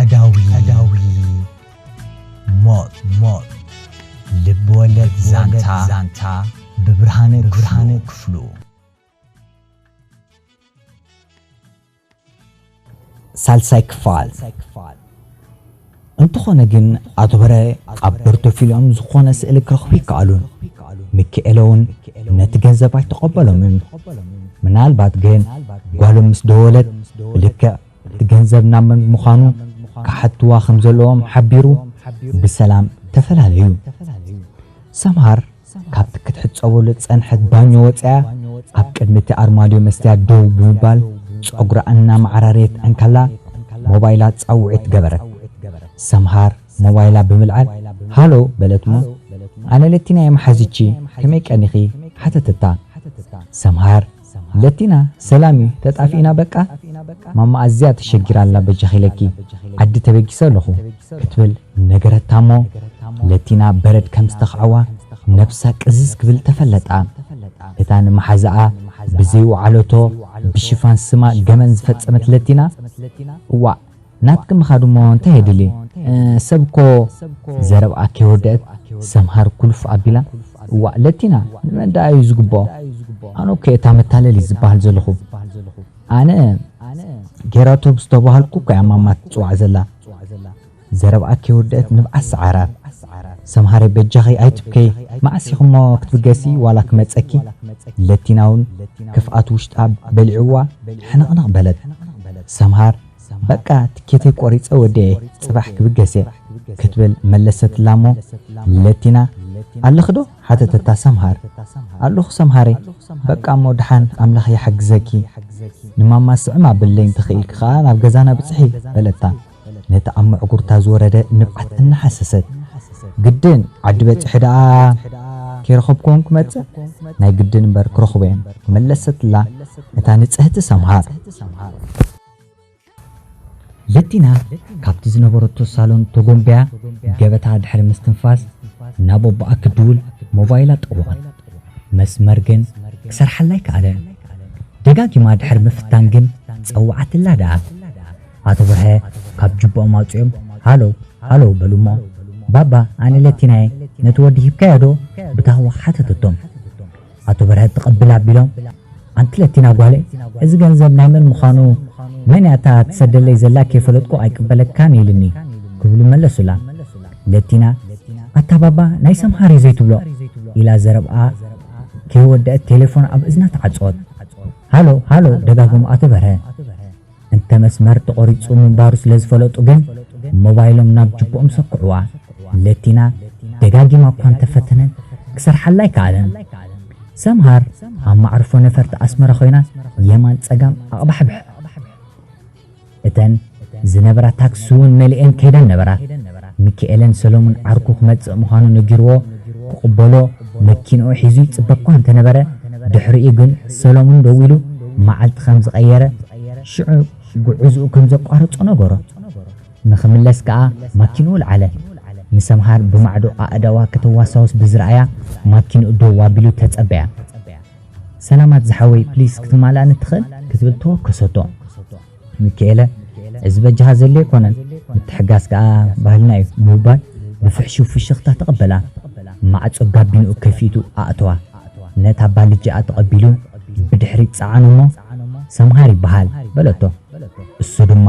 ኣዳዊ ኣዳዊ ሞት ሞት ልብ ወለድ ዛንታ ዛንታ ብብርሃነ ብርሃነ ክፍሉ። ሳልሳይ ክፋል። እንተኾነ ግን ኣቶ በረ ኣብ ፖርቶፊልዮም ዝኾነ ስእሊ ክረኽቡ ይከኣሉን። ሚካኤለ እውን ነቲ ገንዘብ ኣይተቐበሎምን። ምናልባት ግን ጓሎም ምስ ደወለት ብልክዕ እቲ ገንዘብ ናብ መን ምዃኑ ክሓትዋ ከም ዘለዎም ሓቢሩ ብሰላም ተፈላለዩ። ሰምሃር ካብቲ ክትሕጸበሉ ዝጸንሐት ባኞ ወጺኣ ኣብ ቅድሚ እቲ ኣርማድዮ መስትያት ደው ብምባል ጸጉራ እናመዓራረየት እንከላ ሞባይላ ጻውዒት ገበረት። ሰምሃር ሞባይላ ብምልዓል ሃሎ በለት እሞ ኣነ ለቲና እየ መሓዚቺ ከመይ ቀኒኺ ሓተተታ። ሰምሃር ለቲና ሰላም እዩ ተጣፊእና በቃ ማማ ኣዝያ ተሸጊራ ኣላ በጃኺ ኢለኪ ዓዲ ተበጊሰ ኣለኹ ክትብል ነገረታ እሞ ለቲና በረድ ከም ዝተኽዓዋ ነብሳ ቅዝዝ ክብል ተፈለጣ። እታ ንመሓዛኣ ብዘይወዓለቶ ብሽፋን ስማ ገመን ዝፈጸመት ለቲና እዋእ ናትኪ ምኻድ እሞ እንታይ የድሊ? እ፣ ሰብ እኮ ዘረብኣ ከይወደአት ሰምሃር ኩልፍ ኣቢላ እዋእ ለቲና ንመን ደኣ እዩ ዝግብኦ? ኣነ እኮ እየ እታ መታለሊ ዝበሃል ዘለኹ። ኣነ ጌራቶ ብዝተባሃልኩ እኮ እያ ማማ ትጽዋዕ ዘላ። ዘረብኣ ከይወደአት ንብዓት ሰዓራ። ሰምሃረይ በጃኺ ኣይትብከይ መዓስ ኢኹሞ ክትብገሲ ዋላ ክመጸኪ? ለቲና እውን ክፍኣት ውሽጣ በሊዕዋ ሕንቕንቕ በለት። ሰምሃር በቃ ትኬተይ ቆሪጸ ወዲኤ ጽባሕ ክብገስ እየ ክትብል መለሰትላ እሞ ለቲና ኣለኺ ዶ ሓተተታ ሰምሃር። ኣለኹ ሰምሃረይ በቃ እሞ ደሓን ኣምላኽ ይሓግዘኪ ንማማ ስዕም ኣብለይ እንተኽኢልኪ ኸኣ ናብ ገዛና ብጽሒ በለታ። ነቲ ኣብ መዕጉርታ ዝወረደ ንብዓት እናሓሰሰት ግድን ዓዲ በጺሐ ደኣ ከይረኸብክዎም ክመጽእ ናይ ግድን እምበር ክረኽቦ እየ መለሰትላ እታ ንጽህቲ ሰምሃር። ለቲና ካብቲ ዝነበረቶ ሳሎን ተጎንብያ ገበታ ድሕሪ ምስትንፋስ ናብ ኣቦኣ ክድውል ሞባይላ ጠወቐት። መስመር ግን ክሰርሓላ ኣይከኣለን። ደጋጊማ ድሕሪ ምፍታን ግን ጸውዓትላ ደኣ። ኣቶ በርሀ ካብ ጅቦኦም ኣውጺኦም ሃሎ ሃሎ በሉ እሞ ባባ ኣነ ለቲናየ ነቲ ወዲ ሂብካዮ ዶ ብታህዋ ሓተተቶም። ኣቶ በርሀ ተቐብል ኣቢሎም ኣንቲ ለቲና ጓለይ እዚ ገንዘብ ናይ መን ምዃኑ መን እያ እታ ትሰደለይ ዘላ ከይፈለጥኩ ኣይቅበለካን ኢልኒ ክብሉ መለሱላ። ለቲና ኣታ ባባ ናይ ሰምሃር እዩ ዘይትብሎ ኢላ ዘረብኣ ከይወደአት ቴሌፎን ኣብ እዝና ተዓጸወት። ሃሎ ሃሎ ደጋጎም ኣቶ በርሀ እንተ መስመር ተቖሪጹ ምንባሩ ስለ ዝፈለጡ ግን ሞባይሎም ናብ ጅቦኦም ሰኩዕዋ። ለቲና ደጋጊማ እኳ እንተፈተነት ክሰርሓላ ኣይከኣለን። ሰምሃር ኣብ ማዕርፎ ነፈርቲ ኣስመራ ኮይና የማን ጸጋም ኣቕባሕብሕ። እተን ዝነበራ ታክሲ እውን መሊኤን ከይደን ነበራ። ሚካኤለን ሰሎሙን ዓርኩ ክመጽእ ምዃኑ ነጊርዎ ክቕበሎ መኪንኡ ሒዙ ይጽበ እኳ እንተነበረ ድሕሪኡ ግን ሰሎሙን ደዊሉ መዓልቲ ከም ዝቐየረ ሽዑ ጉዕዝኡ ከም ዘቋረጾ ነገሮ። ንኽምለስ ከኣ ማኪንኡ ልዓለ። ንሰምሃር ብማዕዶ ኣእዳዋ ከተዋሳውስ ብዝረኣያ ማኪንኡ ደው ኣቢሉ ተጸበያ። ሰላማት ዝሓወይ ፕሊስ ክትማልኣኒ ትኽእል ክትብል ተወከሰቶ። ሚካኤለ እዚ በጃኻ ዘለ ኣይኮነን ምትሕጋዝ ከኣ ባህልና እዩ ብምባል ብፍሕሹ ፍሽኽታ ተቐበላ። ማዕጾ ጋቢንኡ ከፊቱ ኣእተዋ። ነታ ባልጅኣ ተቐቢሉ ብድሕሪት ጸዓኑ እሞ ሰምሃር ይበሃል በለቶ። እሱ ድማ